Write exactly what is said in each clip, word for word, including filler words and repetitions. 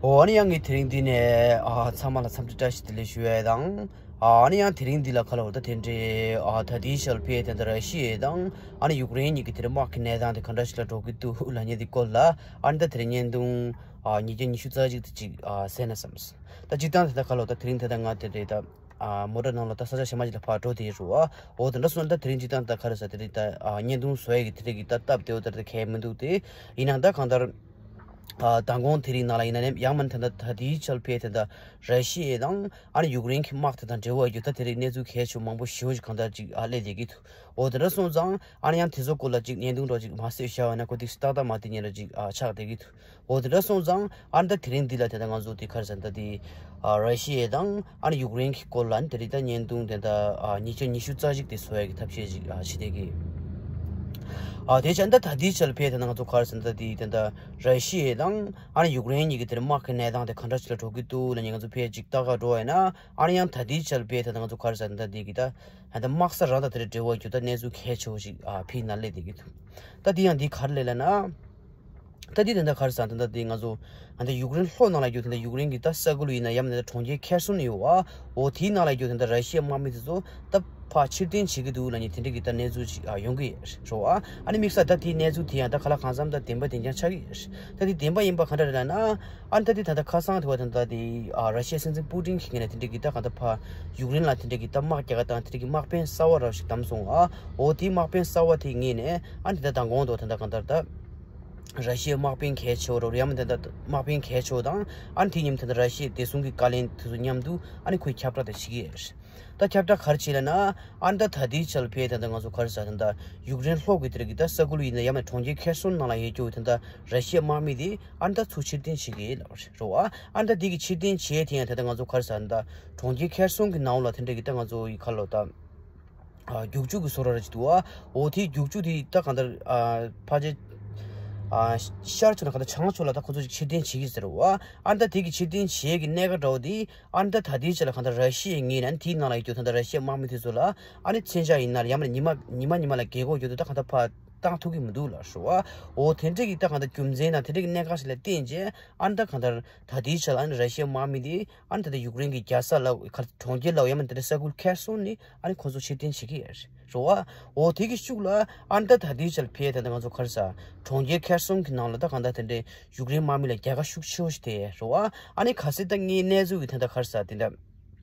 ཨོ་ཨ་ནི་ཡང་ངས་དེ་རིང་འདི་ནས་ཨ་ཚང་མ་ལ་འཚམས་འདྲི་བཀྲ་ཤིས་བདེ་ལེགས་ཞུ་ཡས་དང་། ཨ་ནི་ཡང་དེ་རིང་འདི་ལ་ཁ་ལོ་ད་དེ་འདྲའི་ཨ་ད་ལྟའི་ཆར་ཕེ་དེ་འདྲ་ར་ཤི་ཡ་དང་ཨ་ནི་ཡུཀ་རེན་གཉིས་ཀྱི་དེ་འདྲ་དམག་གི་གནས་སྟངས་དེ་ག་འདྲ་ཞིག་ལ་འགྲོ་གི་འདུག་ལབ་མཁན་དེ་སྐོར་ལ་ཨ་ནི་ད་དེ་རིང་བརྙན་ཐུང་ཨ་ཉིས་བརྒྱ་ཉི་ཤུ་རྩ་གཅིག་དེ་ཅིག་ཨ་གསན་ན་བསམས། ད་སྤྱིར་བཏང་དེ་ད་ཁ་ལོ་ད་དེ་རིང་དེ་ད་ང་དེ་འདྲའི་ད་ཨ་མོ་ཊ་ནང་ལ་ད་ས་ཆ་གཞན་མ་ཅིག་ལ་ཕར་འགྲོ་དེ་རུ་ཨ་འོ་དེ་འདྲ་སོང་ད་དེ་རིང་སྤྱིར་བཏང་ད་ག་རེ་ཟ་དེ་རིང་ད་ཨ་བརྙན་ཐུང་བཟོ་ཡས་ཀྱི་དེ་རིང་གི་ད་སྟབས་བདེ་བོ་ད་ད་གལ་མི་འདུག་སྟེ། ཡིན་ནའང་ད་གང་ལྟར། ཨ་མདང་དགོང་དེ་རིང་ནང་ལ་ཡིན་ན་ནས་ཡང་མིན་ད་ད་ད་ལྟའི་ཆར་ཕེ་དེ་ད་ར་ཤི་ཡ་དང་ཨ་ནི་ཡུཀ་རེན་གྱི་དམག་དེ་དང་འབྲེལ་བ་ཡོད་ད་དེ་རིང་གནས་ཚུལ་གལ་ཆེ་བོ་མང་པོ་ཞེ་པོ་ཞིག་གང་ལྟར་ཅིག་ཨ་སླེབས་བསྡད་ཀྱི་འདུག་འོ་དེ་འདྲ་སོང་ཙང་ཨ་ནི་ཡང་དེ་ཚོ་སྐོར་ལ་ཅིག་བརྙན་ཐུང་འདྲ་ཅིག་མ་བཟོས་བཞག་པ་ན་ཁོ་ཏིག་ཏག་ཏག་མ་དེ་ཉིན་ར་ཅིག་ཨ་ཆགས་བསྡད་ཀྱི་འདུག་འོ་དེ་འདྲ་སོང་ཙང་ཨ་ནི་ད་དེ་རིང་འདི་ལ་དེ་ད་ང་ཚོ་དེ་ག་རེ་ཟེར་ད་དེ་ཨ་ར་ཤི་ཡ་དང་ཨ་ནི་ཡུཀ་རེན་གྱི་སྐོར་ལ་ཨ་ནི་དེ་རིང་ད་བརྙན་ཐུང་དེ་ད་ཨ་ཉིས་བརྒྱ་ཉི་ཤུ་རྩ་གཅིག་དེ་བཟོ་ཡ་གི་ཐབས་ཤེས་ཅིག་ཨ་བྱེད་བསྡད་ཀྱི། ཨ་དེ་བྱས་ད་ད་ལྟའི་ཆར་ཕེ་དེ་ད་ང་ཚོ་ག་རེ་ཟེར་ད་དེ་དེ་ད་ར་ཤི་ཡ་དང་ཨ་ནི་ཡུཀ་རེན་གཉིས་ཀྱི་དེར་དམག་གི་གནས་སྟངས་དེ་ག་འདྲ་ཞིག་ལ་འགྲོ་གི་འདུག་ལབ་ནས་ང་ཚོ་ཕེ་ཅིག་ལྟ་ག་འགྲོ་བ་ཡིན་ན་ཨ་ནི་ཡང་ད་ལྟའི་ཆར་ཕེ་དེ་ད་ང་ཚོ་ག་རེ་ཟེར་ད་དེ་གི་ད་ད་དམག་ས་རང་དང་དེ་འདྲ་འབྲེལ་བ་རྒྱུ་ད་གནས་ཚུལ་གལ་ཆེ་བོ་ཞིག་ཨ་ཕི་ན་སླེབས་བསྡད་ཀྱི་འདུག་ད་དེ་ཡང་འདི་ག་རེ་ལས་ལབ་ན། ད་འདི་དེ་འདྲ་ག་རེ་ཟེར་ད་ད་འདི་ང་ཚོ་ད་ཡུཀ་རེན་ལྷོ་ནང་ལ་རྒྱུ་ད་ཡུཀ་རེན་གྱི་ད་ས་ཁུལ་ཡིན་ན་ཡང་མིན་ད་གྲོང་ཁྱེར་ཁེར་སོན་ཡོད་བ། འོ་དེའི་ནང་ལ་རྒྱུ་ད་ར་ཤི་ཡའི་དམག་མི་དེ་ཚོ་ད་ཕར་ཕྱིར་འཐེན་བྱེད་ཀྱི་འདུག་ལབ་ནས་དེ་འདྲ་གི་ད་གནས་ཚུལ་ཞིག་ཡོང་གི་རེད་བ། ཨ་ནི་དམིགས་བསལ་ད་དེའི་གནས་ཚུལ་དེ་ཡང་ད་ག་ལ་གང་འཚམ་ད་བདེན་པ་བདེན་རྐྱང་ཆགས་ཀྱི་རེད། ད་དེ་བདེན་པ་ཡིན་པ་ག་འདྲ་རེད་ལབ་ན། ཨ་ནི་ད་དེ་ད་ལྟ་ཁ་སང་དེ་བ་ད་ལྟ་དེ་ཨ་ར་ཤི་ཡའི་སྲིད་འཛིན་པུ་ཏིན་གྱི་ངོས་ནས་དེ་འདྲ་གི་ད་ག་ད་ཕར་ཡུཀ་རེན་ལ་དེ་འདྲ་གི་ད་དམག་རྒྱག་ག་དང་དེ་འདྲ་གི་དམག་དཔོན་གསར་བ་རབ་ཞིག་བདམས་སོང་ཨ། འོ་དེའི་དམག་དཔོན་གསར་བ་དེའི་ངོས་ནས་ཨ་ནི་དེ་ད་མདང་དགོང་དུ་ད་ལྟ་གང་ལྟར་ད་ར་ཤི་ཡའི་དམག་དཔོན་གལ་ཆེ་བོ་རོ་ཡ་མ་དེ་ད་དམག་དཔོན་གལ་ཆེ་བོ་དང་ཨ་ནི་དེ་མཉམ་དེ་ད་ར་ཤི་ཡའི་བདེ་སྲུང་གི་བཀའ་བློན་དེ་ཚོ་མཉམ་དུ་ཨ་ནི་ཁོས་ཁྱབ་བསྒྲགས་དེ་བྱེད་ཀྱི་ཡོད་རེད། ད་ཁྱབ་བསྒྲགས་ག་རེ་བྱས་ལབ་ན། ཨ་ནི་ད་ད་ལྟའི་ཆར་ཕེ་ད་ལྟ་ང་ཚོ་ག་རེ་ཟེར་ད་ལྟ་ཡུཀ་རེན་ལྷོ་གི་དེ་རིང་གི་ད་ས་ཁུལ་ཡིན་ན་ཡང་མིན་གྲོང་ཁྱེར་ཁེར་སོན་ནང་ལ་ཡོད་རྒྱུ་ད་ལྟ་ར་ཤི་ཡའི་དམག་མི་དེ་ཨ་ནི་ད་ཚུར་ཕྱིར་འཐེན་བྱེད་ཀྱི་ཡིན་ལབ་རེད་བ། ཨ་ནི་ད་དེ་གི་ཕྱིར་འཐེན་བྱེད་དེ་ཡང་ད་ལྟ་ང་ཚོ་ག་རེ་ཟེར་ད་ལྟ་གྲོང་ཁྱེར་ཁེར་སོན་གྱི་ནང་ལ་དེ་འདྲ་གི་ད་ང་ཚོ་ཡི་ག་ལོ་ད་ཨ་རྒྱུག་ཆུ་གི་བཟོ་གྲྭ་རེ་ཅིག་འདུག་བ། འོ་དེའི་རྒྱུག་ཆུ་དེ་ད་གང་ལྟར་ཨ་ཕལ་ཆེར་ཨ་ཤར་ཕྱོགས་ན་གང་ལྟར་བྱང་ཕྱོགས་ལ་ད་ཁོ་ཚོ་ཅིག་ཕྱིར་འཐེན་བྱེད་ཀྱི་ཟེར་བ། ཨ་ནི་ད་དེ་གི་ཕྱིར་འཐེན་བྱེད་ཀྱི་གནད་འགག་འདྲ་བོ་དེ། ཨ་ནི་ད་ད་ལྟའི་ཆ་ལ་གང་ལྟར་ར་ཤི་ཡའི་ངོས་ནས་དེའི་ནང་ལ་ཡོད་རྒྱུ་ད་ལྟ་ར་ཤི་ཡའི་དམག་མི་དེ་ཚོ་ལ་ཨ་ནི་མཚོན་ཆ་ཡིན་ན་ཡང་མིན་ཉི་མ་ཉི་མ་ཉི་མ་ལ་རྒྱལ་སྒོ་ཡོད་དུ་ད་གང་ལྟར་ཕར་བཏང་ཐུབ་ཀྱི་མི་འདུག་ལབ་ཞུ་བ། འོ་དེ་འདྲ་གི་ད་གང་ལྟར་རྒྱུ་མཚན་དང་དེ་འདྲ་གི་གནད་འགག་ཞིག་ལ་བརྟེན་རྗེས་ཨ་ནི་ད་གང་ལྟར་ད་ལྟའི་ཆ་ལ་ཨ་ནི་ར་ཤི་ཡའི་དམག་མི་དེ་ཨ་ནི་ད་ལྟ་ཡུཀ་རེན་གྱི་རྒྱལ་ས་ལ་ག་གྲོང་ཁྱེར་ལ་ཡང་མིན་དེ་འདྲ་ས་ཁུལ་ཁེར་སོན་ནས་ཨ་ནི་ཁོ་ཚོ་ཕྱིར་འཐེན་བྱེད་ཀྱི་ཡོད་རེད། རེད་བ། འོ་དེ་གི་ཤུགས་ལ་ཨ་ནི་ད་ད་ལྟའི་ཆར་ཕེ་ད་ལྟ་ང་ཚོ་ག་རེ་ཟེར་གྲོང་ཁྱེར་ཁེར་སོན་གྱི་ནང་ལ་ད་གང་ལྟར་དེ་འདྲའི་ཡུཀ་རེན་དམག་མི་ལ་རྒྱལ་ཁ་ཤུགས་ཆེ་བོ་ཞིག་དེ་རེད་བ། ཨ་ནི་གལ་སྲིད་ད་ངའི་གནས་ཚུལ་གྱི་ད་ལྟ་ག་རེ་ཟེར་དེ་འདྲ་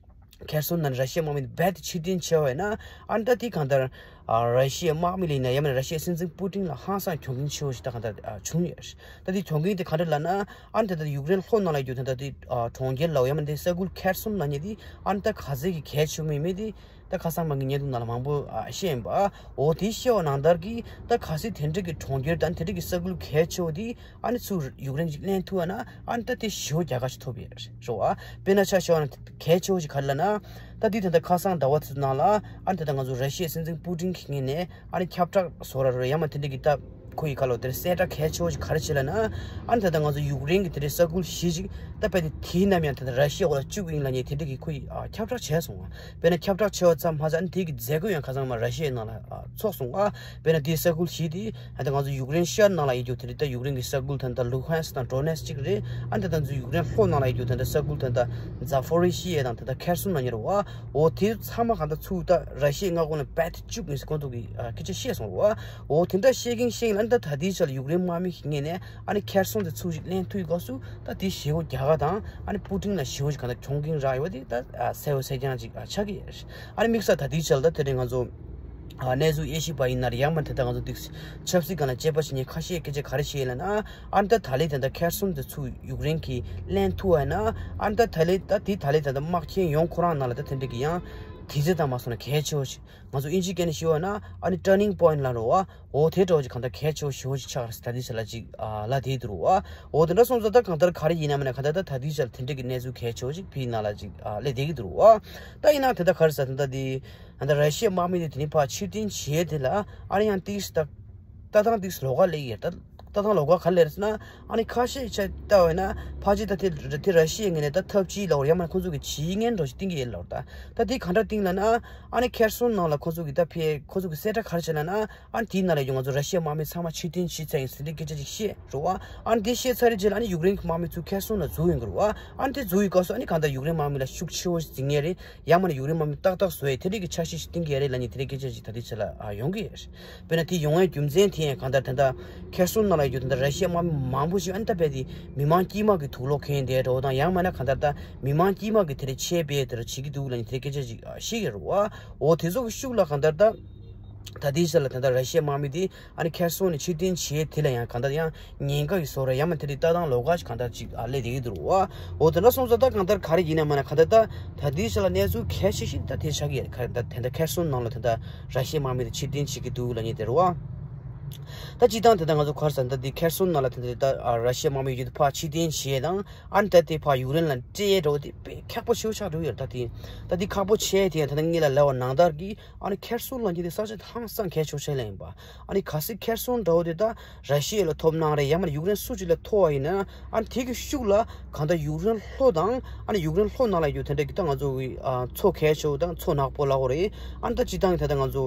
ཁེར་སོན་ནང་ར་ཤི་ཡ་དམག་མི་རྦད་དེ་ཕྱིར་འཐེན་བྱས་པ་ཡིན་ན་ཨ་ནི་ད་དེ་གང་ལྟར་ཨ་ར་ཤི་ཡའི་དམག་མི་ལ་ཡིན་ན་ཡང་མིན་ར་ཤི་ཡའི་སྲིད་འཛིན་པུ་ཏིན་ལ་ཧང་སང་གྱོང་གུན་ཆེ་བོ་ཞིག་ད་གང་ལྟར་ཨ་བྱུང་ཡོད་རེད། ད་དེ་གྱོང་གུན་དེ་ག་འདྲ་ལབ་ན་ཨ་ནི་ད་ལྟ་ཡུཀ་རེན་ལྷོ་ནང་ལ་ཡོད་དེ་ད་ལྟ་དེ་ཨ་གྲོང་ཁྱེར་ལ་ཡང་མིན་དེ་ས་ཁུལ་ཁེར་སོན་ལབ་མཁན་དེ་ཨ་ནི་ད་ག་ཚད་ཀྱི་གལ་ཆེ་བོ་ཡིན་མིན་དེ། ད་ཁ་སང་མ་གི་བརྙན་ཐུང་ནང་ལ་མང་པོ་ཨ་བཤད་ཡིན་པ། འོ་དེ་བཤད་པ་ནང་ལྟར་གྱི་ད་གལ་སྲིད་དེ་འདྲ་གི་གྲོང་ཁྱེར་དང་དེ་འདྲ་གི་ས་ཁུལ་གལ་ཆེ་བོ་དེ་ཨ་ནི་ཚུར་ཡུཀ་རེན་གྱིས་ལེན་ཐུབ་པ་ན་ཨ་ནི་ད་དེ་ཞེ་པོ་རྒྱལ་ཁ་ཞིག་ཐོབ་ཡོད་རེད་བ། དཔེར་ན་ཆ་བཞག་པ་ན་གལ་ཆེ་བོ་ཞིག་ག་རེ་ལབ་ན། ད་དེ་ད་ལྟ་ཁ་སང་ཟླ་བ་དེ་ཚོ་ནང་ལ་ཨ་ནི་ད་ལྟ་ང་ཚོ་ར་ཤི་ཡའི་སྲིད་འཛིན་པུ་ཏིན་གྱི་ངོས་ནས་ཨ་ནི་ཁྱབ་བསྒྲགས་བཟོ་འདྲ་རེད་ཡང་མིན་དེ་འདྲ་གི་ད་ཁོ་ཡི་ཁ་ལོ་དེར་གསལ་བསྒྲགས་གལ་ཆེ་བོ་ཞིག་ག་རེ་བྱས་ལབ་ན། ཨ་ནི་ད་ལྟ་ང་ཚོ་ཡུཀ་རེན་གྱི་དེ་འདྲའི་ས་ཁུལ་བཞི་ཅིག་ད་དཔེ་དེ་དེའི་ནམ་ཡང་དེ་ལྟར་ར་ཤི་ཡ་འོག་ལ་བཅུག་གི་ཡིན་ལབ་མཁན་དེ་འདྲ་གི་ཁོ་ཡིས་ཨ་ཁྱབ་བསྒྲགས་བྱས་སོང་བ། དཔེར་ན་ཁྱབ་བསྒྲགས་བྱས་པ་ཙམ་མ་ཟད་ཨ་ནི་དེ་གི་མཛད་སྒོ་ཡང་ཁ་སང་མ་ར་ཤི་ཡའི་ནང་ལ་ཨ་ཚོགས་སོང་བ། དཔེར་ན་དེའི་ས་ཁུལ་བཞི་དེ་ཨ་ད་ང་ཚོ་ཡུཀ་རེན་ཤར་ནང་ལ་ཡོད་རྒྱུ་དེ་རེད། ད་ཡུཀ་རེན་གི་ས་ཁུལ་ད་ད་ལུ་ཧན་སི་དང་ཌོ་ནེ་སི་ཅིག་རེད། ཨ་ནི་ད་ད་ང་ཚོ་ཡུཀ་རེན་ལྷོ་ནང་ལ་ཡོད་རྒྱུ་ད་ད་ས་ཁུལ་ད་ད་ཛ་ཕོ་རི་ཤི་ཡ་དང་ད་ད་ཁེར་སོན་ལབ་མཁན་རེད་བ། འོ་དེ་ཚང་མ་གང་ལྟར་ཚུར་ད་ར་ཤི་ཡའི་མངའ་ཁོངས་ལ་རྦད་དེ་བཅུག་ཡིན་ཟེར་ཁོང་ཚོ་གིས་ཨ་སྐད་ཆ་བཤད་སོང་རེད་བ། འོ་དེ་འདྲ་བཤད་ཀྱིན་བཤད་ཀྱིན་ལ་ཨ་ནི་ད་ད་ལྟའི་ཆར་ལ་ཡུཀ་རེན་དམག་མི་ཞིག་ངོས་ནས་ཨ་ནི་ཁེར་སོན་དེ་ཚུར་ཞིག་ལེན་ཐུབ་ཡོད་སྐབས་སུ་ད་དེ་ཞེ་པོ་རྒྱལ་ཁ་དང་ཨ་ནི་པུ་ཏིན་ལ་ཞེ་པོ་ཞིག་གང་ལྟར་གྱོང་གུན་རག་ཡོད་པ་དེ་ད་ཨ་གསལ་པོ་གསལ་རྐྱང་ཅིག་ཨ་ཆགས་ཀྱི་ཡོད་རེད། ཨ་ནི་དམིགས་བསལ་ད་ལྟའི་ཆར་ལ་ད་དེ་རིང་ང་ཚོ་ཨ་གནས་ཚུལ་དབྱེ་ཞིབ་པ་ཡིན་ན་རེད་ཡང་མིན་ད་ལྟ་ང་ཚོ་འདི་ཆབ་སྲིད་སྒང་ལ་དཔྱད་པ་བྱེད་མཁན་ཁ་ཤས་སྐད་ཆ་ག་རེ་བཤད་ཡོད་ལབ་ན། ཨ་ནི་ད་ད་ལན་ད་ལྟ་ཁེར་སོན་དེ་ཚུར་ཡུཀ་རེན་གྱིས་ལེན་ཐུབ་པ་ཡིན་ན་ཨ་ནི་ད་ད་ལན་ད་དེ་ད་ལན་ད་ལྟ་དམག་ཆེན་ཡོང་ཁོ་རང་ནང་ལ་ད་དེ་འདྲ་གི་ཡང་དུས་ཚོད་དང་མ་སོང་ན་གལ་ཆེ་བོ་ཞིག་ང་ཚོ་དབྱིན་ཇིའི་སྐད་ནས་ཞུས་པ་ན་ཨ་ནི་turning point ལབ་རེད་བ། འོ་དེ་འདྲ་བོ་ཅིག་གང་ལྟར་གལ་ཆེ་བོ་ཞེ་པོ་ཅིག་ཆགས་རེད་ད་ལྟའི་ཆ་ལ་ཅིག་ཨ་ལབ་བསྡད་འདུག་རེད་བ། འོ་དེ་འདྲ་སོང་ཙང་ད་གང་ལྟར་ག་རེ་ཡིན་ན་མིན་ན་གང་ལྟར་ད་ད་ལྟའི་ཆ་ལ་དེ་འདྲ་གི་གནས་ཚུལ་གལ་ཆེ་བོ་ཅིག་ཕིའི་ནང་ལ་ཅིག་ཨ་སླེབས་བསྡད་ཀྱི་འདུག་རེད་བ། ད་ཡིན་ན་དེ་ད་ག་རེ་ཟེར་ད་ལྟ་དེ་ད་ལྟ་ར་ཤི་ཡའི་དམག་མི་དེ་དེ་ནས་ཕར་ཕྱིར་འཐེན་བྱས་དེ་ལ་ཨ་ནི་ཡང་ཏིག་ད་ལྟ་སྟངས་ཏིག་ལོགས་ཀ་སླེབས་ཡོད་ད། ལྟ་སྟངས་ལོགས་ཀ་ག་རེ་རེད་ཟེར་ན། ཨ་ནི་ཁ་ཤས་ཆ་ལྟ་བས་ན་ཕལ་ཆེར་ད་དེ་དེ་ར་ཤི་ཡའི་ངོས་ནས་ད་འཐབ་ཇུས་ལབ་དགོས་རེད། ཡང་མིན་ན་ཁོང་ཚོ་གི་ཇུས་ངན་འདྲ་ཞིག་བཏིང་གི་ཡོད་ལབ་དགོས་རེད། ད་ད་དེ་ག་འདྲ་བཏིང་ལབ་ན། ཨ་ནི་ཁེར་སོན་ནང་ལ་ཁོང་ཚོ་གི་ད་ཕེ་ཁོང་ཚོ་གི་གསལ་བསྒྲགས་ག་རེ་བྱས་ལབ་ན། ཨ་ནི་དེའི་ནང་ལ་ཡོད་ང་ཚོ་ར་ཤི་ཡའི་དམག་མི་ཚང་མ་ཕྱིར་འཐེན་བྱེད་ཚར་ཡིན་ཟེར་དེ་སྐད་ཆ་ཅིག་བཤད་རེད་བ། ཨ་ནི་དེ་བཤད་ཚར་རེད་རྗེས་ལ་ཨ་ནི་ཡུཀ་རེན་གྱི་དམག་མི་ཚོ་ཁེར་སོན་ལ་འཛུལ་ཡོང་གི་རེད་བ། ཨ་ནི་དེ་འཛུལ་ཡོང་སྐབས་སུ་ཨ་ནི་གང་ལྟར་ཡུཀ་རེན་དམག་མི་ལ་ཤུགས་ཆེ་བོ་ཞིག་འཛིན་ངེས་རེད། ཡང་མིན་ན་ཡུཀ་རེན་དམག་མི་ཏག་ཏག་བཟོ་ཡས་དེ་འདྲའི་གི་འཆར་གཞི་ཞིག་བཏིང་གི་ཡོད་རེད་ལབ་མཁན་དེ་འདྲའི་སྐད་ཆ་ཞིག་ད་ལྟའི་ཆ་ལ་ཨ་ཡོང་གི་ཡོད་རེད། དཔེར་ན་དེ་ཡོང་བའི་རྒྱུ་མཚན་དེ་ཡང་གང་ལྟར་ད་ལྟ་ཁེར་སོན་ནང་ལ་ཡོད་ད་ལྟ་ར་ཤི་ཡའི་དམག་མི་མང་པོ་ཞིག་ཨ་ནི་ད་རྦད་དེ་མི་མང་དཀྱུས་མ་གི་དུག་ལོག་འཁྱེར་བསྡད་འགྲོ་དང་། ཡང་མིན་ན་གང་ལྟར་ད་མི་མང་དཀྱུས་མ་གི་དེ་འདྲའི་ཆས་རྦད་དེ་འདྲ་བྱེད་ཀྱི་འདུག་ལབ་མཁན་དེ་འདྲའི་སྐད་ཆ་ཞིག་ཨ་བཤད་ཀྱི་རེད་བ། འོ་དེ་ཚོ་གི་ཤུགས་ལ་གང་ལྟར་ད། ད་ལྟའི་ཆ་ལ་ད་ལྟ་ར་ཤི་ཡའི་དམག་མི་དེ་ཨ་ནི་ཁེར་སོན་ནས་ཕྱིར་འཐེན་བྱས་དེ་ལ་ཡང་གང་ལྟར་ཡང་ཉེན་ཁ་ཡི་བཟོ་འདྲ་ཡང་མིན་དེ་རིགས་ལྟ་སྟངས་ལོགས་ཀ་ཞིག་གང་ལྟར་ཅིག་ཨ་སླེབས་བསྡད་ཀྱི་འདུག་རེད་བ། འོ་དེ་འདྲ་སོང་ཙང་ད་གང་ལྟར་ག་རེ་ཡིན་ན་མིན་ན་གང་ལྟར་ད་ད་ལྟའི་ཆ་ལ་གནས་ཚུལ་གལ་ཆེ་ཤོས་ད་དེ་ཆགས་ཀྱི་ཡོད་རེད། ག་རེ་ད་དེ་འདྲ་ཁེར་སོན་ནང་ལ་ད་ལྟ་ར་ཤི་ཡའི་དམག་མི་དེ་ཕྱིར་འཐེན་བྱེད་ཀྱི་འདུག་ལབ་མཁན་དེ་རེད་བ། ད་སྤྱིར་བཏང་དེ་ལྟར་ང་ཚོ་ག་རེ་ཟེར་ན་ད་དེ་ཁེར་སོན་ནང་ལ་དེ་འདྲ་ད་ཨ་ར་ཤི་ཡའི་དམག་མི་ཡོད་དུས་ཕར་ཕྱིར་འཐེན་བྱས་དང་ཨ་ནི་ད་དེ་ཕར་ཡུཀ་རེན་ལ་སྤྲད་འགྲོ་དེ་དཔེ་ཁག་པོ་ཞེ་པོ་ཆགས་འགྲོ་གི་ཡོད་རེད། ད་དེ་ད་དེ་ཁག་པོ་ཆེ་དེ་ཡང་ད་ལྟ་ངས་ལབ་པ་ནང་ལྟར་གྱི་ཨ་ནི་ཁེར་སོན་ལབ་མཁན་དེ་ས་ཆ་ཧང་སང་གལ་ཆེ་ཤོས་ལ་ཡིན་པ། ཨ་ནི་གལ་སྲིད་ཁེར་སོན་འདྲ་བོ་དེ་ད་ར་ཤི་ཡ་ལ་ཐོབ་གནང་རེད། ཡང་མིན་ཡུཀ་རེན་སུ་གཅིག་ལ་ཐོབ་པ་ཡིན་ན་ཨ་ནི་དེ་གི་ཤུགས་ལ་གང་ལྟར་ཡུཀ་རེན་ལྷོ་དང་ཨ་ནི་ཡུཀ་རེན་ལྷོ་ནང་ལ་ཡོད་དེ་འདྲ་གི་ད་ང་ཚོ་གི་ཨ་མཚོ་གལ་ཆེ་བོ་དང་མཚོ་ནག་པོ་ལབ་དགོས་རེད། ཨ་ནི་ད་སྤྱིར་བཏང་གི་ད་ལྟ་ང་ཚོ་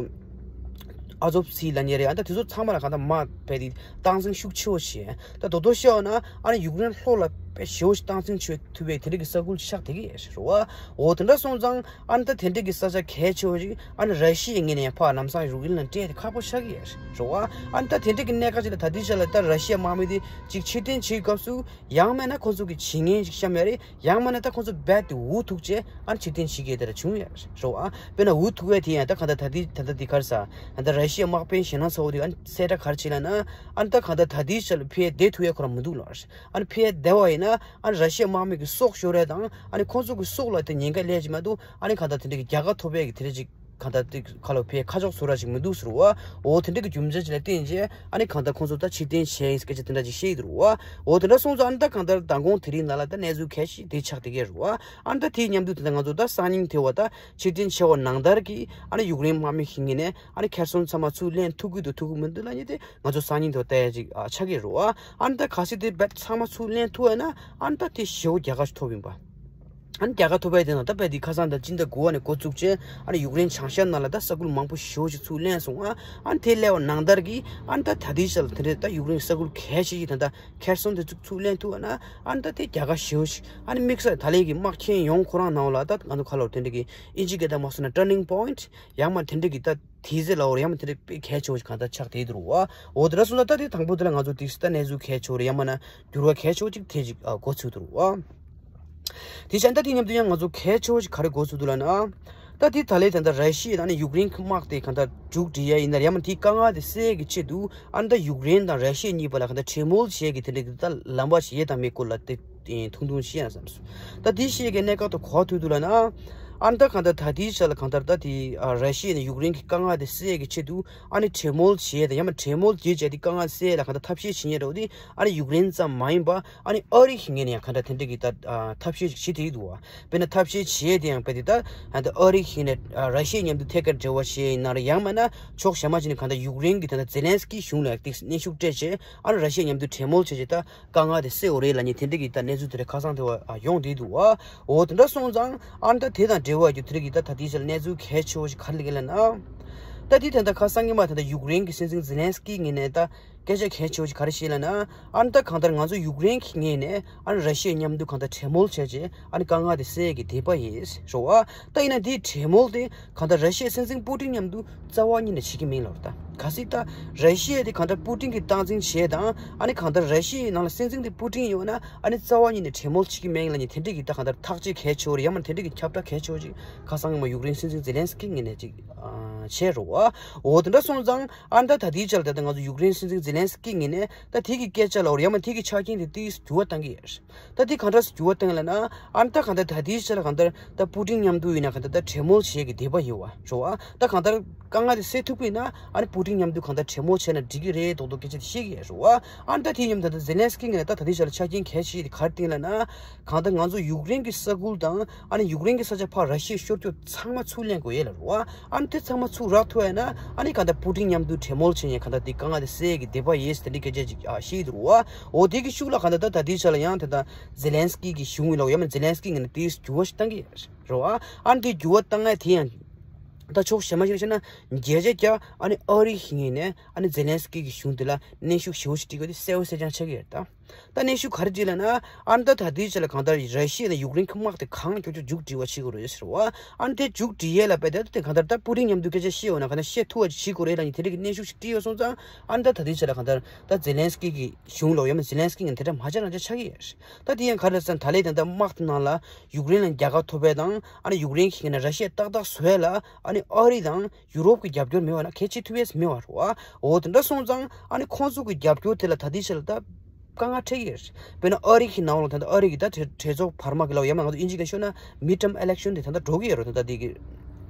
ཨ་ཛོབ་སི་ལབ་མཁན་རེད། ཨ་ནི་ད་དེ་ཚོ་ཚང་མ་ལ་གང་ལྟར་དམག་རྦད་དེ་སྟངས་འཛིན་ཤུགས་ཆེ་བོ་བྱས། ད་རྡོག་རྡོག་བཤད་པ་ན་ཨ་ནི་ཡུཀ་རེན་ལྷོ་ལ་དཔེ་ཞེ་པོ་ཞིག་སྟངས་འཛིན་བྱེད་ཐུབ་པའི་དེ་འདྲ་གི་ས་ཁུལ་ཆགས་བསྡད་ཀྱི་ཡོད་རེད་བ། འོ་དེ་འདྲ་སོང་ཙང་ཨ་ནི་ད་དེ་འདྲ་གི་ས་ཆ་གལ་ཆེ་བོ་ཞིག་ཨ་ནི་ར་ཤི་ཡའི་ངོས་ནས་ཡང་ཕར་ལམ་སང་ཡུཀ་རེན་ལ་སྤྲད་དེ་ཁག་པོ་ཆགས་ཀྱི་ཡོད་རེད་བ། ཨ་ནི་ད་དེ་འདྲ་གི་གནད་འགག་ཅིག་ལ་ད་ལྟའི་ཆ་ལ་ད་ར་ཤི་ཡའི་དམག་མི་དེ་ཅིག་ཕྱིར་འཐེན་བྱེད་སྐབས་སུ་ཡང་མིན་ན་ཁོང་ཚོ་གི་བྱེད་ངན་ཅིག་བཤམས་ཡོད་རེད། ཡང་མིན་ན་ད་ཁོང་ཚོ་རྦད་དེ་འུ་ཐུག་བྱས་ཨ་ནི་ཕྱིར་འཐེན་བྱེད་མཁན་དེ་འདྲ་བྱུང་ཡོད་རེད་བ། དཔེར་ན་འུ་ཐུག་པའི་དེ་ཡང་ད་གང་ལྟར་ད་ལྟའི་ད་ལྟ་འདི་ག་རེ་ཟེར་ད་ལྟ་ར་ཤི་ཡའི་དམག་དཔོན་ཞེད་སྣང་ཚ་བོ་དེ་ཨ་ནི་གསལ་བསྒྲགས་ག་རེ་བྱས་ལབ་ན། ཨ་ནི་ད་གང་ལྟར་ད་ལྟའི་ཆ་ལ་ཕར་བསྡད་ཐུབ་ཡ་ཁོ་རང་མི་འདུག་ལབ་རེད། ཨ་ནི་ཕར་བསྡད་པ་ཡིན་ན་ཨ་ནི་ར་ཤི་ཡའི་དམག་མི་གི་སྲོག་ཤོར་ཡ་དང་ཨ་ནི་ཁོང་ཚོ་གི་སྲོག་ལ་དེ་ཉེན་ཁ་སླེབས་ཀྱི་མ་གཏོགས་ཨ་ནི་གང་ལྟར་དེ་འདྲ་གི་རྒྱལ་ཁ་ཐོབ་ཡ་གི་དེ་འདྲ་ཅིག་གང་ལྟར་དེ་ཁ་ལོ་ཕར་ཁ་ཕྱོགས་བཟོ་འདྲ་ཞིག་མི་འདུག་ཟེར་བ། འོ་དེ་འདྲ་གི་རྒྱུ་མཚན་ཅིག་ལ་བརྟེན་བྱས་ཨ་ནི་གང་ལྟར་ཁོང་ཚོ་ད་ཕྱིར་འཐེན་བྱས་ཡིན་སྐད་ཆ་དེ་འདྲ་ཅིག་བཤད་ཡི་འདུག་བ། འོ་དེ་འདྲ་སོང་ཙང་ཨ་ནི་ད་གང་ལྟར་མདང་དགོང་དེ་རིང་ནང་ལ་ད་གནས་ཚུལ་གལ་ཆེ་དེ་ཆགས་བསྡད་ཀྱི་རེད་བ། ཨ་ནི་ད་དེའི་མཉམ་དུ་དེ་ད་ང་ཚོ་ད་སང་ཉིན་དེ་བ་ད་ཕྱིར་འཐེན་བྱས་པ་ནང་ལྟར་གྱི་ཨ་ནི་ཡུཀ་རེན་དམག་མི་ཞིག་ངོས་ནས་ཨ་ནི་ཁེར་སོན་ཚང་མ་ཚུར་ལེན་ཐུབ་ཀྱི་འདུག་ཐུབ་ཀྱི་མི་འདུག་ལབ་མཁན་དེ་ང་ཚོ་སང་ཉིན་དེ་བ་ལྟ་ཡ་ཅིག་ཨ་ཆགས་ཀྱི་རེད་བ། ཨ་ནི་ད་གལ་སྲིད་དེ་རྦད་ཚང་མ་ཚུར་ལེན་ཐུབ་ཡ་ན་ཨ་ནི་ད་དེ་ཞེ་པོ་རྒྱལ་ཁ་ཞིག་ཐོབ་ཡིན་པ། ཨ་ནི་རྒྱལ་ཁ་ཐོབ་པའི་དེ་ནང་ད་རྦད་དེ་ཁ་སང་ད་སྤྱི་ཟླ་དགུ་པ་ནས་འགོ་བཙུགས་བྱས་ཨ་ནི་ཡུཀ་རེན་བྱང་ཤར་ནང་ལ་ད་ས་ཁུལ་མང་པོ་ཞེ་པོ་ཞིག་ཚུར་ལེན་སོང་ཨ། ཨ་ནི་དེ་སླེབས་པ་ནང་ལྟར་གྱི་ཨ་ནི་ད་ད་ལྟའི་ཆ་ལ་དེ་འདྲའི་ད་ཡུཀ་རེན་ས་ཁུལ་གལ་ཆེ་ཞིག་ད་ད་ཁེར་སོན་དེ་ཚུར་ཚུར་ལེན་ཐུབ་ཨ་ན་ཨ་ནི་ད་དེ་རྒྱལ་ཁ་ཞེ་པོ་ཞིག་ཨ་ནི་དམིགས་བསལ་ད་ལན་གྱི་དམག་ཆེན་ཡོངས་ཁོ་རང་ནང་ལ་ད་ང་ཚོ་ཁ་ལོ་དེ་འདྲ་གི་ཨིན་ཇི་སྐད་ད་མ་སོང་ན་turning point ཡང་མ་དེ་འདྲ་གི་ད་དེ་ཟེར་ལ་འོར་ཡང་མ་དེ་འདྲ་དཔེ་གལ་ཆེ་བོ་ཞིག་གང་ལྟར་ཆགས་བསྡད་འདུག་བ། འོ་དེ་འདྲ་སོང་ཙང་ད་དེ་དང་པོ་དེ་ལ་ང་ཚོ་དེ་ད་གནས་ཚུལ་གལ་ཆེ་བོ་རེད། ཡང་མ་ན་འགྱུར་བ་གལ་ཆེ་བོ་ཅིག་དེ་ཅིག་ཨ་འགོ་ཚུགས་འདུག་བ། དེ་བྱས་ད་དེ་མཉམ་དུ་ཡང་ང་ཚོ་གལ་ཆེ་བོ་ཞིག་ག་རེ་འགོ་ཚུགས་འདུག་ལབ་ན། ད་དེ་ད་ལས་ད་ལྟ་ར་ཤི་ཡ་དང་ནི་ཡུཀ་རེན་གྱི་དམག་དེ་གང་ལྟར་མཇུག་སྒྲིལ་ཡ་ཡིན་ན་ཡང་མ་དེའི་དཀའ་ངལ་དེ་སེལ་གྱི་ཆེད་དུ་ཨ་ནི་ད་ཡུཀ་རེན་དང་ར་ཤི་ཡ་གཉིས་བར་ལ་གང་ལྟར་གྲོས་མོལ་བྱེད་ཀྱི་དེ་འདྲ་གི་ད་ལམ་པ་ཞིག་ཡོད་དམ་མེད་སྐོར་ལ་དེ་ཐུང་ཐུང་བཤད་ན་བསམ་སོང་། ད་དེ་བཤད་ཀྱི་གནད་འགག་ཏུ་གོ་ཐུབ་འདུག་ལབ་ན། ཨ་ནི་ད་གང་ལྟར་ད་དེའི་ཆ་ལ་གང་ལྟར་ད་དེ་ཨ་ར་ཤི་ཡ་ནས་ཡུཀ་རེན་གྱི་དཀའ་ངལ་དེ་སེལ་གྱི་ཆེད་དུ་ཨ་ནི་གྲོས་མོལ་བྱེད་དང་ཡང་མ་གྲོས་མོལ་བྱེད་བྱས་དེ་དཀའ་ངལ་སེལ་ལ་གང་ལྟར་ཐབས་ཤེས་བྱེད་མཁན་འདྲ་བོ་དེ་ཨ་ནི་ཡུཀ་རེན་ཙམ་མ་ཡིན་པ་ཨ་ནི་ཨ་རི་གི་ངོས་ནས་ཡང་གང་ལྟར་དེ་འདྲ་གི་ད་ཨ་ཐབས་ཤེས་ཤིག་བྱེད་དེ་འདུག་བ། དཔེར་ན་ཐབས་ཤེས་བྱེད་དེ་ཡང་དཔེ་དེ་ད་ཨ་ནི་ཨ་རི་གི་ངོས་ནས་ཨ་ར་ཤི་ཡ་མཉམ་དུ་ཐད་ཀར་འབྲེལ་བ་བྱེད་ཡིན་ན་རེད། ཡང་མིན་ན་ཕྱོགས་གཞན་པ་ཅིག་ནས་གང་ལྟར་ཡུཀ་རེན་གྱི་ད་ལྟ་ཛེ་ལན་སི་ཀི་གཞུང་ལ་དེ་སྙན་ཞུ་སྤྲད་བྱས་ཨ་ནི་ར་ཤི་ཡ་མཉམ་དུ་གྲོས་མོལ་བྱས་བྱས་ད། དཀའ་ངལ་དེ་སེལ་འོ་རེད་ལབ་མཁན་དེ་འདྲ་གི་ད་གནས་ཚུལ་དེ་འདྲ་ཁ་སང་དེ་བ་ཨ་ཡོང་བསྡད་འདུག་བ། འོ་དེ་འདྲ་སོང་ཙང་ཨ་ནི་ད་དེ་དང་འབྲེལ་བ་རྒྱུ་དེ་འདྲ་གི་ད་ད་ལྟའི་ཆར་གནས་ཚུལ་གལ་ཆེ་བོ་ཞིག་ག་རེ་སླེབས་ཀྱི་ལབ་ན། ད་དེ་ད་ལྟ་ཁ་སང་ཉི་མ་ད་ལྟ་ཡུཀ་རེན་གྱི་སྲིད་འཛིན་ཛེ་ལན་སི་ཀི་ངོས་ནས་ད་སྐད་ཆ་གལ་ཆེ་བོ་ཞིག་ག་རེ་བཤད་ལབ་ན། ཨ་ནི་ད་གང་ལྟར་ང་ཚོ་ཡུཀ་རེན་གྱི་ངོས་ནས་ཨ་ནི་ར་ཤི་ཡ་མཉམ་དུ་གང་ལྟར་གྲོས་མོལ་བྱས་རྗེས་ཨ་ནི་དཀའ་ངལ་དེ་སེལ་གྱི་འདོད་པ་ཡིན་ཞུ་བ། ད་ཡིན་ན་དེའི་གྲོས་མོལ་དེ་གང་ལྟར་ར་ཤི་ཡའི་སྲིད་འཛིན་པུ་ཏིན་མཉམ་དུ་རྩ་བ་ཉིད་ནས་བྱེད་ཀྱི་མིན་ལབ་རེད། ད་གལ་སྲིད་ད་ར་ཤི་ཡ་དེ་གང་ལྟར་པུ་ཏིན་གྱིས་སྟངས་འཛིན་བྱས་དང་ཨ་ནི་གང་ལྟར་ར་ཤི་ཡའི་ནང་ལ་སྲིད་འཛིན་དེ་པུ་ཏིན་ཡོད་ན་ཨ་ནི་རྩ་བ་ཉིད་ནས་གྲོས་མོལ་བྱེད་ཀྱི་མིན་ལབ་མཁན་དེ་འདྲ་གི་ད་གང་ལྟར་ཐག་གཅོད་གལ་ཆེ་བོ་རེད། ཡང་མིན་དེ་འདྲ་གི་ཁྱབ་བསྒྲགས་གལ་ཆེ་བོ་ཅིག་ཁ་སང་ཉི་མ་ཡུཀ་རེན་སྲིད་འཛིན་ཛེ་ལན་སི་ཀི་ངོས་ནས་ཅིག་ཨ་བྱས་རེད་བ། འོ་དེ་འདྲ་སོང་ཙང་ཨ་ནི་ད་ད་ལྟའི་ཆར་ད་ལྟ་ང་ཚོ་ཡུཀ་རེན་སྲིད་འཛིན་ཛེ་ལན་སི་ཀི་ངོས་ནས་ད་དེ་གི་སྐད་ཆ་ལ་འོ་ཡང་མིན་དེ་གི་ཆ་རྐྱེན་དེ་ཏོག་ཙམ་འགྱུར་བ་གཏང་གི་ཡོད་རེད། ད་དེ་གང་འདྲ་སེ་འགྱུར་བ་བཏང་ལབ་ན། ཨ་ནི་ད་གང་ལྟར་ད་ལྟའི་ཆ་ལ་གང་ལྟར་ད་པུ་ཏིན་མཉམ་དུ་ཡིན་ན་གང་ལྟར་ད་གྲོས་མོལ་བྱེད་ཀྱི་འདོད་པ་ཡོད་བ་ཞུ་བ། ད་གང་ལྟར་དཀའ་ངལ་དེ་སེལ་ཐུབ་ཀྱི་ཡིན་ན་ཨ་ནི་པུ་ཏིན་མཉམ་དུ་གང་ལྟར་གྲོས་མོལ་བྱས་ན་འགྲིག་གི་རེད་མདོག་མདོག་སྐད་ཆ་དེ་བཤད་ཀྱི་ཡོད་ཞུ་བ། ཨ་ནི་ད་དེ་མཉམ་ད་ལྟ་ཛེ་ལན་སི་ཀི་ངོས་ནས་ད་ད་ལྟའི་ཆ་ལ་ཆ་རྐྱེན་གལ་ཆེ་དེ་ག་རེ་བཏིང་ལབ་ན། གང་ལྟར་ང་ཚོ་ཡུཀ་རེན་གྱི་ས་ཁུལ་དང་ཨ་ནི་ཡུཀ་རེན་གྱི་ས་ཆ་ཕར་ར་ཤི་ཡའི་ཤོར་རྒྱུ་ཚང་མ་ཚུར་ལེན་དགོས་ཡོད་ལབ་རེད་བ། ཨ་ནི་དེ་ཚང་མ་ ཚུགས་རག་ཐུབ་ཡ་ན། ཨ་ནི་གང་ལྟར་པུ་ཏིན་མཉམ་དུ་གྲོས་མོལ་བྱས་ནས་གང་ལྟར་དེ་དཀའ་ངལ་དེ་སེལ་གྱི་བདེ་བ་ཡོད་ཟེར་དེ་འདྲའི་སྐད་ཆ་ཅིག་ཨ་བཤད་ཀྱི་འདུག་རེད་བ། འོ་དེ་གི་ཤུགས་ལ་གང་ལྟར་ད་ད་ལྟའི་ཆ་ལ་ཡང་དེ་ད་ཛེ་ལན་སི་ཀི་གི་གཞུང་ཡིན་ལབ་ཡ་མ་ཛེ་ལན་སི་ཀི་ངོས་ནས་དེ་འགྱུར་བ་ཞིག་བཏང་གི་རེད་བ། ཨ་ནི་དེ་འགྱུར་བ་བཏང་ཡ་དེ་ཡང་ད་ཕྱོགས་གཞན་མ་ཞིག་ལ་བཤད་ན་བརྒྱ་ཆ་བརྒྱ་ཨ་ནི་ཨ་རི་གི་ངོས་ནས་ཨ་ནི་ཛེ་ལན་སི་ཀི་གི་གཞུང་དེ་ལ་གནོན་ཤུགས་ཞེ་པོ་ཅིག་སྤྲད་དགོས་དེ་གསལ་པོ་གསལ་རྐྱང་ཆགས་ཀྱི་ཡོད་རེད་ད། ད་གནོན་ཤུགས་ག་རེ་སྤྲད་ལབ་ན། ཨ་ནི་ད་ད་ལྟའི་ཆ་ལ་གང་ལྟར་ར་ཤི་ཡ་དང་ཡུཀ་རེན་གྱི་དམག་དེ་གང་མགྱོགས་མགྱོགས་མཇུག་སྒྲིལ་བ་བྱེད་དགོས་རེད་ཟེར་བ། ཨ་ནི་དེ་མཇུག་སྒྲིལ་ཡས་ལ་དཔེ་དེ་དེ་གང་ལྟར་ད་པུ་ཏིན་མཉམ་དུ་སྐད་ཆ་བཤད་འོ་ན་གང་ལྟར་བཤད་ཐུབ་པ་ཅིག་བྱེད་དགོས་རེད་ལབ་ནས་དེ་འདྲ་གི་གནོན་ཤུགས་ཤིག་སྤྲད་ཡོད་སོང་ཙང་། ཨ་ནི་ད་ད་ལྟའི་ཆ་ལ་གང་ལྟར་ད་ཛེ་ལན་སི་ཀི་གི་གཞུང་ལབ་ཡ་མ་ཛེ་ལན་སི་ཀི་ངོས་ནས་དེ་འདྲ་མ་བྱས་རང་བྱས་ཆགས་ཀྱི་ཡོད་རེད། ད་དེ་ཡང་ག་རེ་ཟེར་ན་ད་ལན་དེ་འདྲ་དམག་དེ་ནང་ལ་ཡུཀ་རེན་ལ་རྒྱལ་ཁ་ཐོབ་པ་དང་ཨ་ནི་ཡུཀ་རེན་གྱི་ངོས་ནས་ར་ཤི་ཡ་ཏག་ཏག་བཟོ་ཡ་ལ་ཨ་ནི་ཨ་རི་དང་ཡུ་རོབ་ཀྱི་རྒྱབ་སྐྱོར་མེད་པ་ན་གལ་ཆེ་ཐུབ་ཡས་མེད་པ་རེད་བ། འོ་དེ་འདྲ་སོང་ཙང་ཨ་ནི་ཁོང་ཚོ་གི་རྒྱབ་སྐྱོར་དེ་ལ་ད་ལྟའི་ཆ་ལ་ད་དཀའ་ངལ་འཕྲད་ཀྱི་རེད། དཔེར་ན་ཨ་རི་གི་ནང་ལ་ད་ལྟ་ཨ་རི་གི་ད་གྲོས་གྲོས་ཚོགས་བར་མ་གི་ལ་ཡ་མ་ང་ཚོ་ཨིན་ཇི་ལ་ཤོད་ན་མིཌ་ཊརམ་ཨི་ལེག་ཤན་དེ་ད་ལྟ་འགྲོ་གི་ཡོད་རེད། ད་ལྟ་དེ་གི་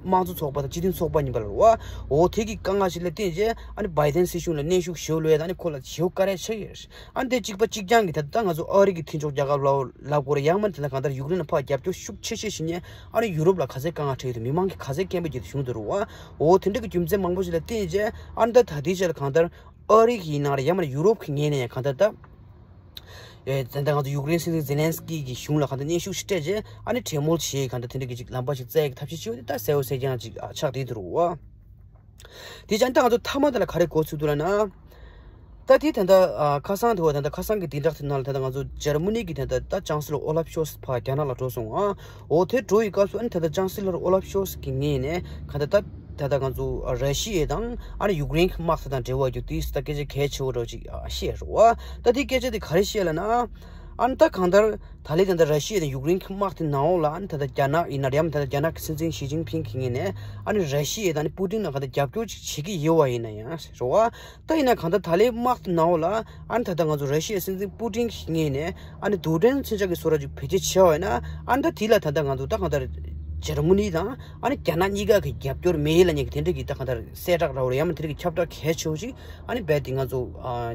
དམངས་གཙོ་ཚོགས་པ་དང་སྤྱི་མཐུན་ཚོགས་པ་གཉིས་པ་ལ་རེད་བ། འོ་དེ་གི་དཀའ་ངལ་ཞིག་ལ་བརྟེན་བྱས་ཨ་ནི་བྷའི་ཌེན་སྲིད་གཞུང་ལ་གནོན་ཤུགས་ཞེ་པོ་སླེབས་ཡས་ད་ཨ་ནི་ཁོ་ལ་ཞེ་པོ་དཀའ་ལས་འཕྲད་ཀྱི་རེད། ཨ་ནི་དེ་གཅིག་པ་གཅིག་རྐྱང་གི་ད་ལྟ་ང་ཚོ་ཨ་རི་གི་མཐུན་ཕྱོགས་རྒྱལ་ཁབ་ལ་ལབ་དགོས་རེད། ཡང་མིན་དེ་ལ་གང་ལྟར་ཡུཀ་རེན་ལ་ཕར་རྒྱབ་སྐྱོར་ཤུགས་ཆེ་ཤོས་བྱེད་མཁན་ཨ་ནི་ཡུ་རོབ་ལ་ག་ཚད་དཀའ་ངལ་འཕྲད་ཡོད་དེ་མི་མང་གིས་ག་ཚད་སྐད་འབོད་བྱེད་དེ་བྱུང་འདུག་རེད་བ། འོ་དེ་འདྲ་གི་རྒྱུ་མཚན་མང་པོ་ཞིག་ལ་བརྟེན་བྱས་ཨ་ནི་ད་ད་ལྟའི་ཆ་ལ་གང་ལྟར་ཨ་རི་གི་ཡིན་ན་རེད། ཡང་མིན་ཡུ་རོབ་གི་ངོས་ནས་ཡང་གང་ལྟར་ད་ཨེ་ད་ལྟ་ང་ཚོ་ཡུཀ་རེན་སྲིད་འཛིན་ཛེ་ལན་སི་ཀི་གི་གཞུང་ལ་གང་ལྟར་གནོན་ཤུགས་ཤིག་སྤྲད་བྱས་ཨ་ནི་གྲོས་མོལ་བྱེད་གང་ལྟར་དེ་འདྲ་གི་ཅིག་ལམ་པ་ཞིག་བཙལ་གི་ཐབས་ཤེས་བྱེད་ཡོད་དེ་ད་གསལ་པོ་གསལ་རྐྱང་ཅིག་ཆགས་བསྡད་འདུག་རེད་བ། དེ་ཅང་ད་ང་ཚོ་མཐའ་མ་དེ་ལ་ག་རེ་གོ་ཚུལ་འདུག་ལབ་ན། ད་དེ་ད་ལྟ་ཨ་ཁ་སང་དེ་བ་ད་ལྟ་ཁ་སང་གི་བདུན་ཕྲག་དེ་ནང་ལ་ད་ལྟ་ང་ཚོ་འཇར་མ་ནི་གི་ད་ལྟ་ད་ཅང་སི་ལོར་ཨོ་ལབ་ཤོལ་ཚ་ཕར་རྒྱ་ནག་ལ་འགྲོ་སོང་ཨ། འོ་དེ་འགྲོ་ཡི་སྐབས་སུ་ཨ་ནི་ད་ལྟ་ཅང་སི་ལོར་ཨོ་ལབ་ཤོལ་ཚ་གི་ངོས་ནས་ག་ད་ད་ད་ལྟ་ང་ཚོ་ར་ཤི་ཡ་དང་ཨ་ནི་ཡུཀ་རེན་གི་དམག་དེ་དང་འབྲེལ་བ་རྒྱུ་དེ་ད་སྐད་ཆ་གལ་ཆེ་བོ་འདྲ་བོ་ཅིག་ཨ་བཤད་རེད་བ། ད་དེ་སྐད་ཆ་དེ་ག་རེ་བཤད་ལབ་ན། ཨ་ནི་ད་གང་ལྟར་ད་ལས་ད་ལྟ་ར་ཤི་ཡ་དང་ཡུཀ་རེན་གྱི་དམག་དེ་ནང་ལོགས་ལ་ཨ་ནི་ད་ལྟ་རྒྱ་ནག་ཡིན་ན་རེད། ཡང་ད་ལྟ་རྒྱ་ནག་གི་སྲིད་འཛིན་ཞི་ཅིན་ཕིང་གི་ངོས་ནས་ཨ་ནི་ར་ཤི་ཡ་དང་ཨ་ནི་པུ་ཏིན་ལ་གང་ལྟར་རྒྱབ་སྐྱོར་ཅིག་བྱེད་ཀྱི་ཡོད་པ་ཡིན་ན་ཡང་རེད་བ། ད་ཡིན་ན་གང་ལྟར་ད་ལས་དམག་དེ་ནང་ལོགས་ལ་ཨ་ནི་ད་ལྟ་ང་ཚོ་ར་ཤི་ཡའི་སྲིད་འཛིན་པུ་ཏིན་གྱི་ངོས་ནས་ཨ་ནི་རྡུལ་ཕྲན་མཚོན་ཆ་གི་བཟོ་གྲྭ་ཅིག་བེད་སྤྱོད་བྱས་པ་ཡིན་ན། ཨ་ནི་ད་དེ་ལ་ད་ལྟ་ང་ཚོ་ད་གང་ལྟར་འཇར་མ་ནི་དང་ཨ་ནི་རྒྱ་ནག་གཉིས་ཀ་གི་རྒྱབ་སྐྱོར་མེད་ལབ་མཁན་གྱི་དེ་འདྲ་གི་ད་གང་ལྟར་གསལ་བསྒྲགས་ར་བ་རེད། ཡང་མིན་དེ་འདྲ་གི་ཁྱབ་བསྒྲགས་གལ་ཆེ་བོ་ཅིག་ཨ་ནི་རྦད་དེ་ང་ཚོ་ཨ་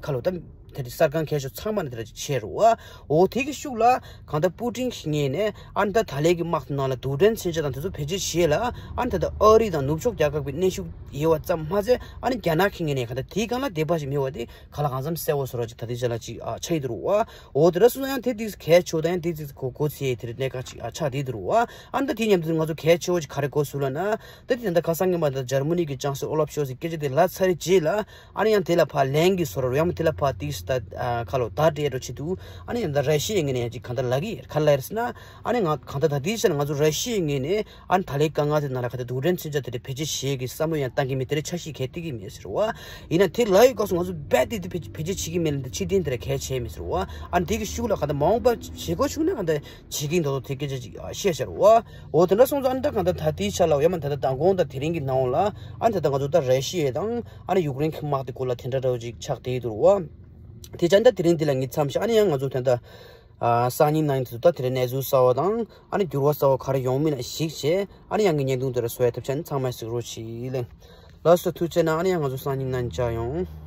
ཁ་ལོ་ད་དེ་གསར་ཁང་མཁན་ཤོས་ཚང་མ་ནས་དེ་འདྲ་ཅིག་བྱས་རེད་བ། འོ་དེ་གི་ཤུགས་ལ་གང་ལྟར་པུ་ཏིན་གྱི་ངོས་ནས་ཨ་ནི་ད་ད་ལས་ཀྱི་དམག་དེ་ནང་ལ་རྡུལ་ཕྲན་མཚོན་ཆ་དང་དེ་ཚོ་བེད་སྤྱོད་བྱས་ལ། ཨ་ནི་ད་ལྟ་ཨ་རི་དང་ནུབ་ཕྱོགས་རྒྱལ་ཁབ་ཀྱི་གནོན་ཤུགས་ཡོད་པ་ཙམ་མ་ཟད་ཨ་ནི་རྒྱ་ནག་གི་ངོས་ནས་གང་ལྟར་དེའི་སྒང་ལ་དད་པ་ཞིག་མེད་པ་དེ་གང་ལ་གང་འཚམ་གསལ་པོ་བཟོ་འདྲ་ཅིག་ད་ལྟའི་ཆ་ལ་ཅིག་ཨ་ཆགས་ཡོད་འདུག་རེད་བ། འོ་དེ་འདྲ་སོང་ཙང་ཡང་དེ་དེ་གལ་ཆེ་བོ་དང་ཡང་དེ་དེ་གོ་གོ་ཚེ་དེ་རེད་གནད་འགག་ཅིག་ཨ་ཆགས་བསྡད་འདུག་རེད་བ། ཨ་ནི་ད་དེ་མཉམ་དུ་ང་ཚོ་གལ་ཆེ་བོ་ཅིག་ག་རེ་གོ་ཚུལ་ལབ་ན། ད་དེ་ད་ལྟ་ཁ་སང་ཉིན་མ་ད་འཇར་མ་ནི་གི་ཅང་སི་ཨོ་ལབ་ཤོལ་ཚའི་སྐད་ཆ་དེ་ལབ་ཚར་རྗེས་ལ། ཨ་ནི་ཡང་དེ་ལ་ཕར་ལན་གྱི་བཟོ་འདྲ་ཡང་མིན་དེ་ལ་ཕར་དེ་ད་ཁ་ལོ་ད་འདྲ་འདྲ་བྱེད་དུས། ཨ་ནི་ཡང་ད་ར་ཤི་ཡའི་ངོས་ནས་ཡང་ཅིག་གང་ལྟར་ལབ་ཀྱི་ཡོད། ག་ལབ་ཡོད་ཟེར་ན། ཨ་ནི་ང་གང་ལྟར་ད་ལྟའི་ཆ་ནས་ང་ཚོ་ར་ཤི་ཡའི་ངོས་ནས་ཨ་ནི་ད་ལོའི་དཀའ་ངལ་དེ་ནང་ལ་གང་ལྟར་རྡུལ་ཕྲན་མཚོན་ཆ་དེ་འདྲ་བེད་སྤྱོད་བྱེད་ཀྱི་བསམ་བློ་ཡང་བཏང་གི་མེད། དེ་འདྲ་འཆར་གཞི་གང་ཡང་བཏིང་གི་མེད་ཟེར་བ། ཡིན་ན་དེ་ལབ་ཡོད་སྐབས་སུ་ང་ཚོ་རྦད་དེ་དེ་བེད་བེད་སྤྱོད་བྱེད་ཀྱི་མེད་ལབ་ན་ཕྱིར་འཐེན་དེ་འདྲ་གལ་ཆེ་མེད་ཟེར་བ། ཨ་ནི་དེ་གི་ཤུགས་ལ་གང་ལྟར་མ་འོངས་པ་བྱེད་དགོས་བྱུང་ན་གང་ལྟར་བྱེད་ཀྱི་འདུག་དེ་སྐད་ཆ་ཅིག་བཤད་ཤར་བ། འོ་དེ་འདྲ་སོང་ཙང་ཨ་ནི་ད་གང་ལྟར་ད་ལྟའི་ཆ་ལ་ཡང་མིན་ད་ལྟ་མདང་དགོང་དང་དེ་རིང་གི་ནང་ལ་ཨ་ནི་ད་ལྟ་ང་ཚོ་ད་ར་ཤི་ཡ་དང་ཨ་ནི་ཡུཀ་རེན་གྱི་དམག་དེ་སྐོར་ལ་དེ་འདྲ་འདྲ་བོ་ཅིག་ཆགས་བསྡད་འདུག་རེད་བ། དེ་ཙང་ད་དེ་རིང་འདི་ལ་ངས་མཚམས་བཞག་ཨ་ནི་ཡང་ང་ཚོ་ད་ལྟ་ཨ་སང་ཉིན་གནངས་ཉིན་དུ་ད་དེ་རིང་གནས་ཚུལ་གསར་བ་དང་ཨ་ནི་འགྱུར་བ་གསར་བ་ག་རེ་ཡོང་མིན་ལ་གཞིགས་བྱས་ཨ་ནི་ཡང་གི་བརྙན་ཐུང་དེ་ར་བཟོ་ཡ་ཐུབ་ཆ་ནི་ཚང་མས་གཟིགས་རོགས་གྱིས་ལེ། ལགས་སོ་ཐུགས་རྗེ་གནང་། ཨ་ནི་ཡང་ང་ཚོ་སང་ཉིན་གནངས་ཉིན་མཇལ་ཡོང་།